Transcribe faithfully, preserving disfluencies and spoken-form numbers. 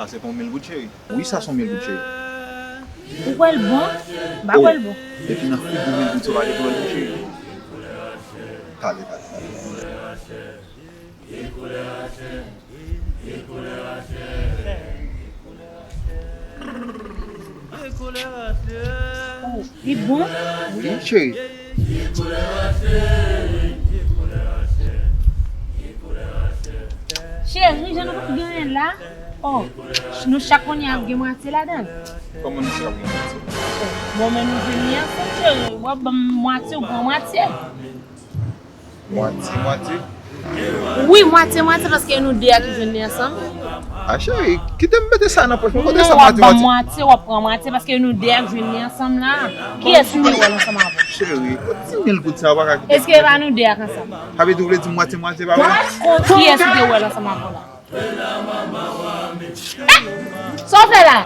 Sa se pa yon mil goud, cheri? Wi, sa se yon mil goud, cheri. Ou kwè l bon? M pa kwè l bon. Epi nan figi mil goud sa, w pa te kwè l bon, cheri? Talè, talè, talè. Oh, li bon? Wi, cheri. Cheri, jan nou pa t gen anyen la. Oh, nou chak kounye a ap gen mwatye ladan l. Kòman nou chak gen mwatye? Oh, bon, men nou jwenn li ansanm, cheri. W ap ban m mwatye, ou pran mwatye. Mwatye, mwatye? Wi, mwatye, mwatye, paske nou de a ki jwenn li ansanm. A, cheri, kite m mete sa nan pòch mwen. Kote sa, mwatye, mwatye? Non, w ap ban m mwatye, w ap pran mwatye, paske nou de a ki jwenn li ansanm la. Kiyès ki te wè l ansanm avè w? Cheri, kot ti mil goud sa, w pa ka kite. Èske e pa nou de a k ansanm? Sa vle di w vle di m mwatye, mwatye, pa vre? Kon kiyès ki te wè l ansanm avè w la? Sa w fè la?